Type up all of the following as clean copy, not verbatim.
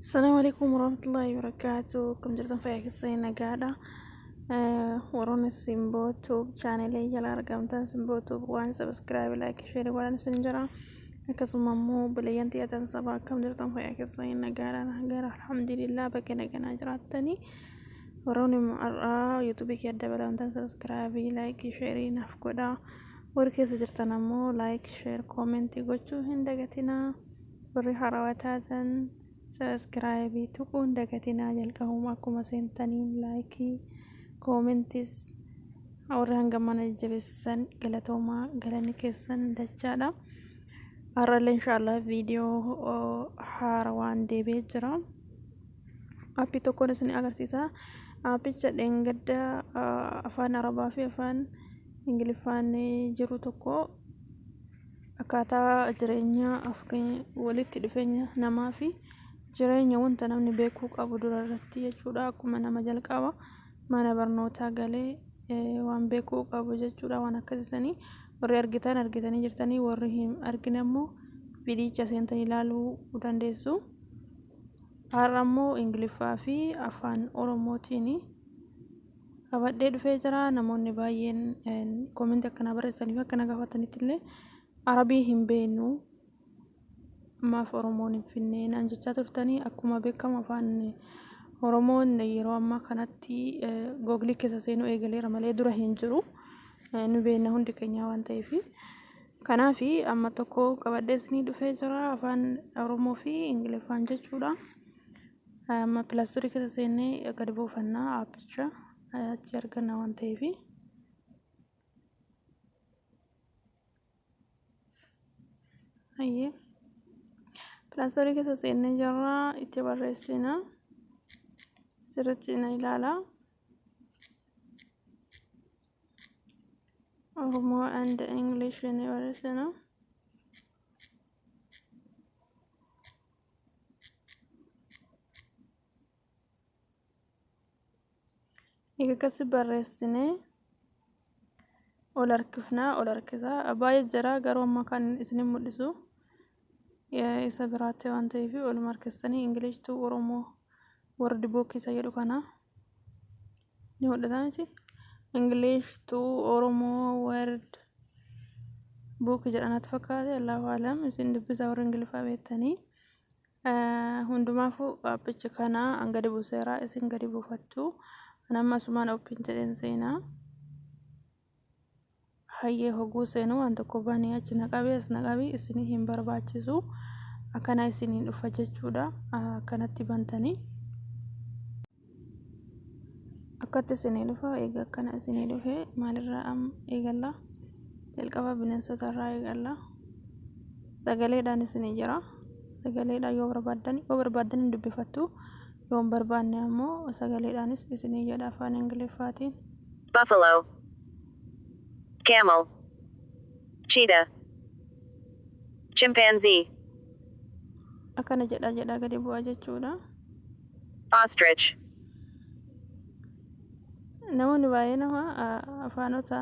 Assalamu alaikum warahmatullahi wabarakatuh. Akkam jirtan fayyaa keessanii nagaadha. Warroonni Simboo Tube chaanelii jala argamtan Simboo Tube waan subscribe, like, share godhan isin jira. Akkasuma immoo obboleeyyan tiyatan saba akkam jirtan fayyaa keessanii nagaadha. Gara alhamdulillah bakka naganaa jiraattanii. Warroonni har'aa YouTube kiyya dabalamtan subscribe, like, share naaf godhaa. Warri keessa jirtan ammoo like, share, comment gochuu hin dagatinaa. Warri haarawaa taatan subscribe tuquu hin dagatinaa. Jalqabuma akkuma seentaniin like, commentis warri hanga mana jajjabeessisan galatoomaa, galanni keessan dachaadha. Har'allee inshaallah viidiyoo haarawaan deebi'ee jira. Aappii tokkoon isin agarsiisa. Aappicha dheengadda afaan Arabaa fi afaan Ingiliffaan jiru tokko akkaataa jireenya walitti dhufeenya namaa fi jireenya wanta namni beekuu qabu dura irratti jechuudha. Akkuma nama jalqaba mana barnootaa galee waan beekuu qabu jechuudha. Waan akkasisanii warri argitan argitanii jirtanii, warri hin argine immoo viidiyicha seentanii ilaaluu dandeessu. Har'a immoo Ingiliffaa fi afaan Oromootiin qabadhee dhufee jira. Namoonni baay'een koomentii akkanaa barreessanii fi akkana gaafatanitti illee Arabii hin beeknu, maaf Oromoon hin finne naan jechaa turtanii. Akkuma beekamu afaan Oromoon yeroo ammaa kanatti Google keessa seenuu eegaleera malee dura hin jiru. Nu beekna hundi keenya waan ta'eef. Kanaaf amma tokko qabadhee isinii dhufee jira afaan Oromoo fi Ingiliffaan jechuudha. Amma Play Store keessa seennee gadi buufannaa aappicha achi arganna waan ta'eef. Hayyee. Play Store keessa seennee jirra, itti barreessina. Sirriitti na ilaala. Oromoo and English jennee barreessina. Egaa akkasi barreessinee ol harkifnaa, ol harkisaa baay'ee jira, garuu amma kan isin mul'isu isa biraatti waan ta'eef oluma harkistanii English to Oromoo word book isa jedhu kana ni mul'ata miti. English to Oromoo word book jedha natti fakkaate, Allahu alam, isin dubbisaa warra Ingiliffaa beektanii. Hundumaafuu aappicha kana an gadi buuseera, isin gadi buufattu. An amma asumaan open jedheen seenaa. Hayyee, hoguu seenu waan tokko banii achi na qabee as na qabii isinii hin barbaachisu. Akkana isiniin dhufa jechuudha. Akkanatti bantanii. Akkatti isinii dhufa. Egaa akkana isinii dhufe maalirraa eegalla? Jalqaba bineensota irraa eegalla. Sagaleedhaan isinii jira. Sagaleedhaan yoo barbaaddan, yoo barbaaddan hin dubbifattu, yoo hin barbaanne ammoo sagaleedhaanis isinii jedha afaan Ingiliffaatiin. Buffalo, camel, cheetah, chimpanzee, Akkana jedha jedha gadi bu'a jechuudha. Ostrich, Namoonni baay'een nama afaanota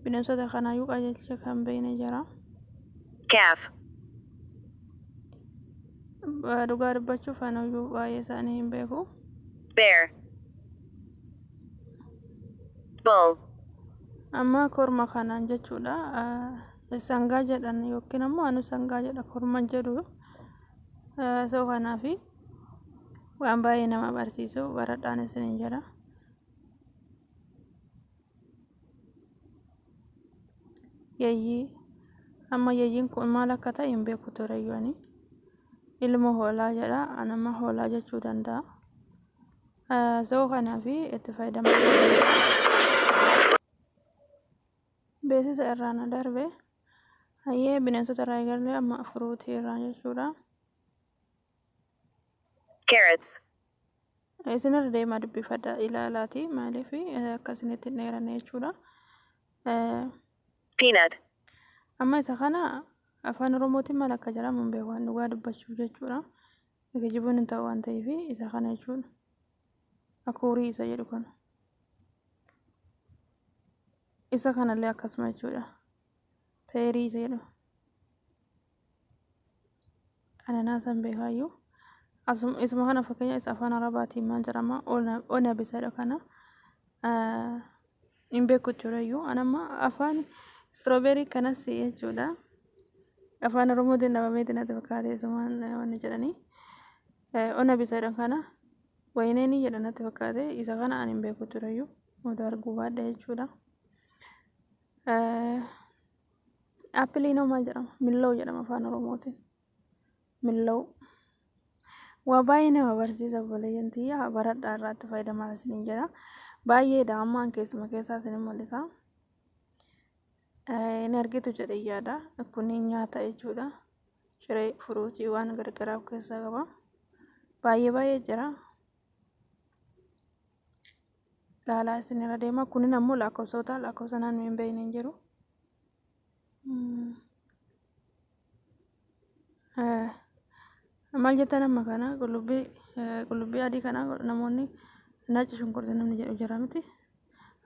bineensota kanaayyuu qajeelcha kan beekne jira. Calf, Dhugaa dubbachuuf anuyyuu baay'ee isaanii hin beeku. Bear, bull, Amma korma kanaan jechuudha. Sangaa jedhan yookiin ammoo anu sangaa jedha, korma jedhu. So kanaafi waan baay'ee nama barsiisu baradhaan isinin jedha. Yeeyyii, amma yeeyyiin kun maal akka ta'e hin beeku tureyyuu ani. Ilma hoolaa jedha, anama hoolaa jechuu danda'a. So kanaafi itti fayyadama. Beeksisa irraa na darbe. Hayyee, bineensota irraa eegalee amma fruitii irraa jechuudha. Carrots, Isinirra deemaa dubbifadha ilaalaati, maaliif akka isinitti hin dheeranne jechuudha. Peanut, Amma isa kana afaan Oromootiin maal akka jedhamu hin beeku waan dhugaa dubbachuuf jechuudha. Geejjibuun hin ta'u waan ta'eef isa kana jechuudha. Akuurii isa jedhu kana. Isa kanallee akkasuma jechuudha. Pearii isa jedhu. Ananaasan beekaayyuu. Isuma kana fakkeenya isa afaan Arabaatiin maal jedhama? Ona bisadha kana. Hin beeku jechuudha. Anamma afaan strawberry kanas jechuudha. Afaan Oromootiin dhabameeti natti fakkaate isumaan wanni jedhanii. Ona bisadha kana. Wayineenii jedha natti fakkaate, isa kana ani hin beeku tureyyuu, odoo arguu baadhe jechuudha. Appleiin hoo maal jedhama? Milloo jedhama afaan Oromootiin. Milloo. Waa baay'ee nama barsiisa, obboleeyyan tiyya, baradhaa, irraa itti fayyadamaa isiniin jedha. Baay'eedha, ammaan keessuma keessaa isin mul'isa. Inni argitu jedhee yaada. Kun nyaata jechuudha. Ciree fruitii waan gargaraa of keessaa qaba. Baay'ee baay'ee jira. Laalaa isin irra deema. Kunin ammoo lakkoofsota, lakkoofsa naannoo hin beekne hin jiru. Maal jettan amma kana? Qullubbii adii kana namoonni naachi shunkurtii namni jedhu jira miti.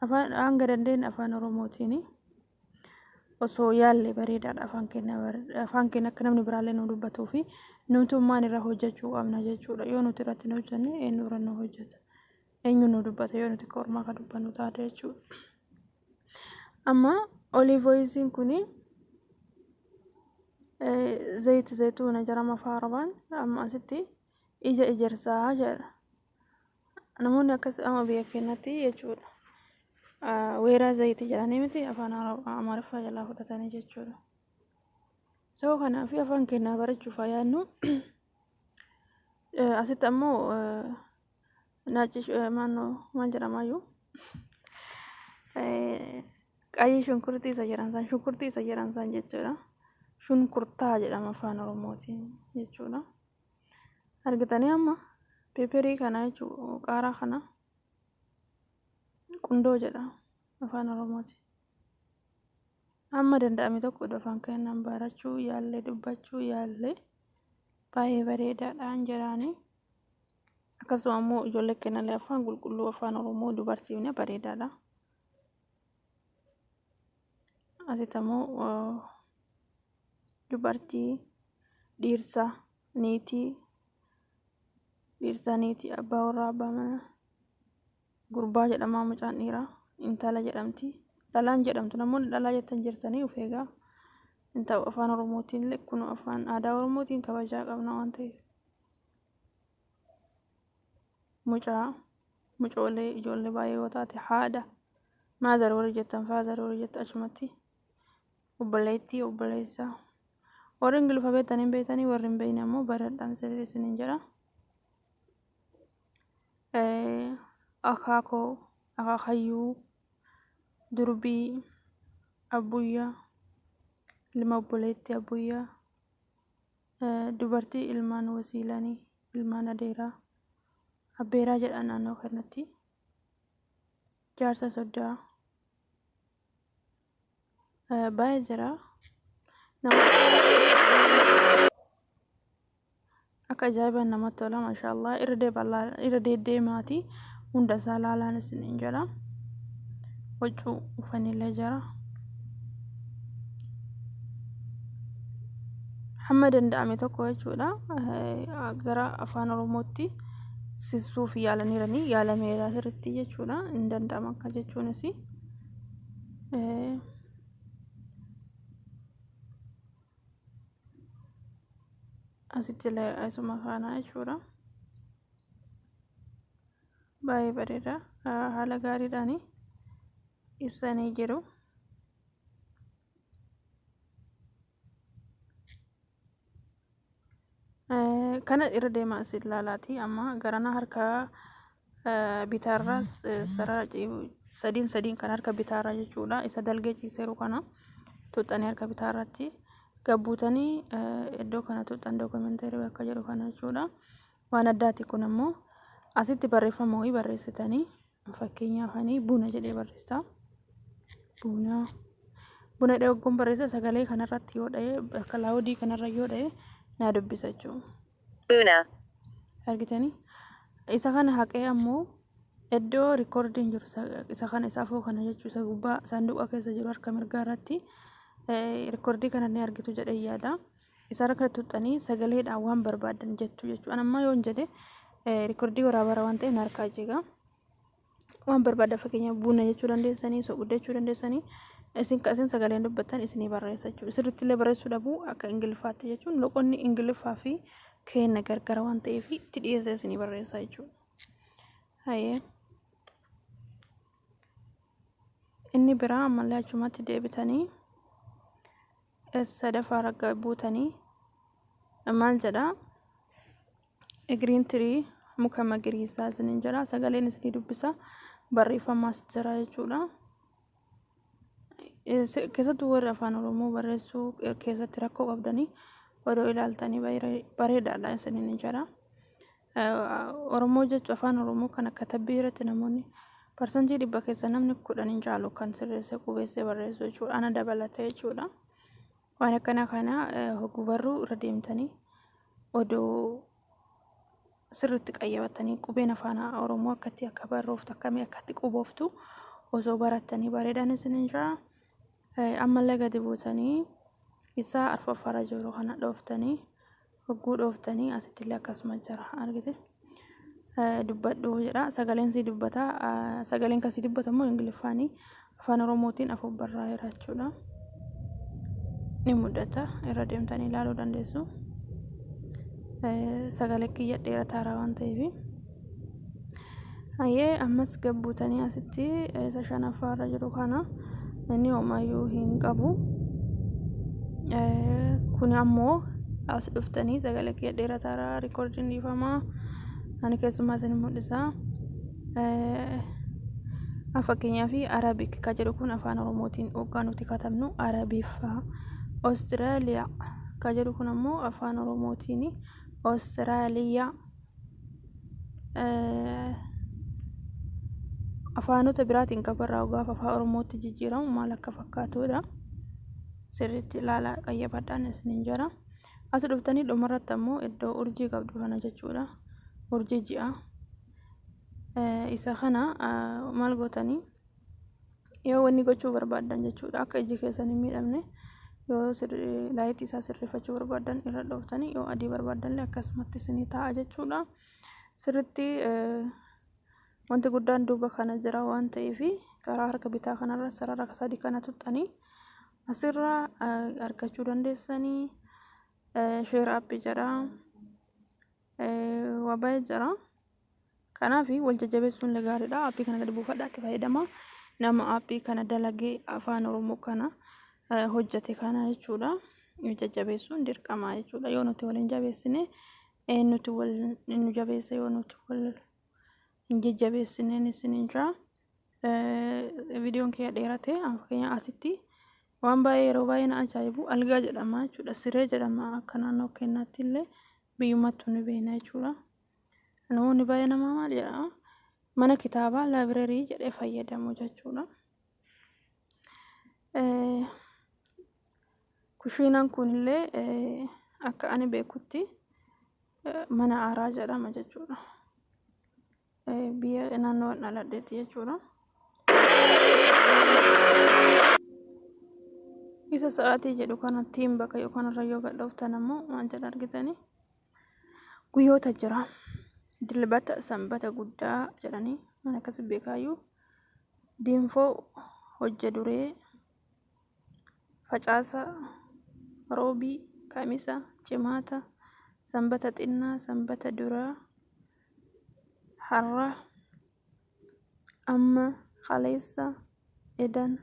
Afaan hanga dandeenye afaan Oromootiin osoo yaalle bareedaadha. Afaan keenya akka namni biraallee nu dubbatuu fi nutummaan irra hojjechuu qabna jechuudha. Yoo nuti irratti hin hojjenne, eenyu irra nu hojjeta? Eenyu nu dubbata yoo nuti akka ormaa kan dubbannu taate jechuudha. Amma olive oiliin kuni zayit zayituuna jedhama afaan Arabaan. Amma asitti ija ejersaa jedha. Namoonni akkas amma biyya keenyatti jechuudha. Weeraa zayitii jedhanii miti, afaan Amaariffaa jalaa fudhatanii jechuudha. Sababa kanaaf afaan keenya barachuuf haa yaadnu. Asitti ammoo naachi maannoo maal jedhamaayyuu, qayyii shunkurtii isa jedhan san, shunkurtii isa jedhan san jechuudha. Shunkurtaa jedhama afaan Oromootiin jechuudha. Argitanii, amma pepperii kana jechuudha, qaaraa kana qundoo jedha afaan Oromooti. Amma danda'ame tokko afaan keenyaan barachuu yaallee, dubbachuu yaallee, baay'ee bareedaadhaan jedhaanii. Akkasuma immoo ijoollee keenyallee afaan qulqulluu afaan Oromoo dubarsiifne bareedaadha. Asitti ammoo dubartii, dhiirsa, niitii, dhiirsa, niitii, abbaa warraa, abbaa manaa, gurbaa jedhama mucaan dhiiraa, intala jedhamti. Dhalaan jedhamtu, namoonni dhalaa jettan jirtanii of eegaa. Hin ta'u, afaan Oromootiin illee kun afaan aadaa Oromootiin kabajaa qabna waan ta'eef. Mucaa, mucoolee, ijoollee baay'ee yoo taate, haadha, mother warri jettan, father warri jettan, achumatti obboleettii, obboleessa. Warri Ingiliffa beektan hin beektanii, warri hin beekne ammoo baradhaan sirrii isiniin jedha. Akaakoo, akaakayyuu, durbii, abbuyyaa, ilma obboleettii abbuyyaa, dubartii, ilmaan wasiilanii, ilmaan adeeraa, abbeeraa jedha naannoo kanatti. Jaarsa, soddaa, baay'ee jira. Akka ajaa'ibaan namatti tola, maashaallah, irra deddeemaati hunda isaa laalaan isiniin jedha. Huccuu uffanillee jira. Hamma danda'ame tokko jechuudha gara afaan Oromootti sissuuf yaalaniiranii, yaalameera sirriitti jechuudha, hin danda'ama akka jechuunis. Asitti illee isuma faana jechuudha. Baay'ee bareeda, haala gaariidhaan ibsanii jiru. Kana irra deemaa as ilaalaati. Amma garana harka bitaarraa sarara sadiin sadiin kan harka bitaarraa jechuudha. Isa dalgee ciiseeru kana tuxxanii, harka bitaarratti gabbuutanii iddoo kana tuxxan, documentary bakka jedhu kana jechuudha. Waan addaati kun ammoo. Asitti barreeffama wayii barreessitanii, fakkeenyaaf ani buna jedhee barreessa. Buna, buna jedhee waggoon barreessa, sagalee kanarratti yoo dha'e, bakka loudii kanarra yoo dha'e, naa dubbisa jechuudha. Buna. Argitanii, isa kana haqee ammoo iddoo recordiin jiru, isa kana, isa afoo kana jechuu, isa gubbaa saanduqa keessa jiru harka mirgaa irratti recordii kana ni argitu jedhee yaada. Isa irra tuxxanii sagaleedhaan waan barbaadan jettu jechuudha. An ammaa yoon jedhe rikordii waraabara waan ta'eef na harkaa jeega. Waan barbaadan, fakkeenyaaf buna jechuu dandeessanii, soqodda jechuu dandeessanii, isin isin sagaleen dubbattan isinii barreessa jechuudha. Sirriitti illee barreessuu dhabuu akka Ingiliffaatti jechuun loqonni Ingiliffaa fi keenna gargara waan ta'eef itti dhiyeessa isinii barreessa jechuudha. Hayyee. Inni biraa ammallee achumatti deebitanii sadaffaa ragga buutanii maal jedhaa? Green tree, muka magariisaa isiniin jedha. Sagaleen isinii dubbisa, barreeffamaas jira jechuudha. Keessattuu warri afaan Oromoo barreessuu keessatti rakkoo qabdanii odoo ilaaltanii bareedaadha isiniin jedha. Oromoo jechuun afaan Oromoo kana katabbii irratti namoonni 100% keessa namni 10 hin caalu kan sirreessee qubeessee barreessu jechuudha. Ana dabalatee jechuudha. Waan akkana kana hogguu barruu irra deemtanii odoo sirriitti qayyabatanii, qubeen afaan Oromoo akkatti akka barrooftu, akkamii akkatti qubooftu osoo barattanii bareedaan isiniin jira. Ammallee gadi buutanii isaa arfaffaarra jiru kana dhooftanii, hogguu dhooftanii asitti illee akkasuma jira, argite, dubbadhu jedha. Sagaleen sii dubbata. Sagaleen kasii dubbata immoo Ingiliffaanii afaan Oromootiin afur barraa'eera jechuudha. Ni mul'ata, irra deemtanii ilaaluu dandeessu. Sagalee kiyya dheerataara waan ta'eef. Hayyee, ammas gabbuutanii asitti isa shanaffaarra jiru kana inni homaayyuu hin qabu. Kun ammoo as dhuftanii, sagalee kiyya dheerataara, rikoordiin dhiifamaa, ani keessumaa isin mul'isa. Fakkeenyaaf Arabic ka jedhu kun afaan Oromootiin hoggaa nuti katabnu Arabiffaa. Australia ka jedhu kun ammoo afaan Oromootiin Austraaliyaa. Afaanota biraatiin kan barraa'u gaafa afaan Oromootti jijjiiramu maal akka fakkaatudha. Sirriitti ilaalaa qayyabadhaan isiniin jira. As dhuftanii dhumarratti ammoo iddoo urjii qabdu kana jechuudha. Urjii ji'a. Isa kana maal gootanii, yoo wanni gochuu barbaaddan jechuudha, akka iji keessan hin miidhamne yoo laayitii isaa sirreeffachuu barbaaddan irra dhooftanii, yoo adii barbaaddan illee akkasumatti isinii ta'a jechuudha. Sirriitti wanti guddaan duuba kana jira waan ta'eef karaa harka bitaa kanarra sarara sadii kana tuxxanii asirraa argachuu dandeessanii. Share app jedha, waa baay'ee jira. Kanaaf wal jajjabeessuun illee gaariidha. Aappii kana gadi buufadhaa, itti fayyadama. Nama aappii kana dalagee afaan Oromoo kana hojjete kana jechuudha. Jajjabeessuun dirqama jechuudha. Yoo nuti wal hin jabeessine eenyutu wal nu jabeessa? Yoo nuti wal hin jajjabeessineen isiniin jira. Viidiyoon kiyya dheerate. Fakkeenya asitti waan baay'ee yeroo baay'ee na ajaa'ibu algaa jedhama jechuudha. Siree jedhama akka naannoo keenyaatti illee, biyyummattuu ni beekna jechuudha. Namoonni baay'ee namaa maal jedhama? Mana kitaabaa, library jedhee fayyadamu jechuudha. Kushiinaan kunillee akka ani beekutti mana aaraa jedhama jechuudha. Biyya naannoo dhaladheetti jechuudha. Isa sa'aatii jedhu kanattiin bakka yookaan irra yoo gadhooftan ammoo maal jedha argitanii? Guyyoota jira. Dilbata, sanbata guddaa jedhanii waan akkas beekaayyuu. Diinfoo, hojja duree, facaasa, roobii, kamisa, cimaata, sanbata xinnaa, sanbata duraa, har'a, amma, kaleessa, edan,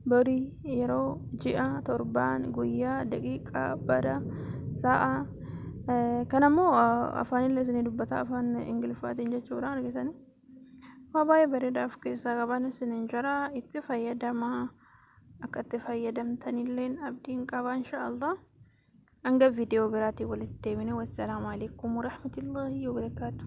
borii, yeroo, ji'a, torbaan, guyyaa, daqiiqaa, bara, sa'a. Kanammoo afaanillee isinii dubbata, afaan Ingiliffaatiin jechuudha, argitanii. Waa baay'ee bareedaa of keessaa qaban isiniin jira, itti fayyadamaa. Akka itti fayyadamtanilleen abdiin qaba, inshaallah. Hanga viidiyoo biraatiin walitti deebine, wassalaamu alaikum warahmatullaahi wabarakaatu.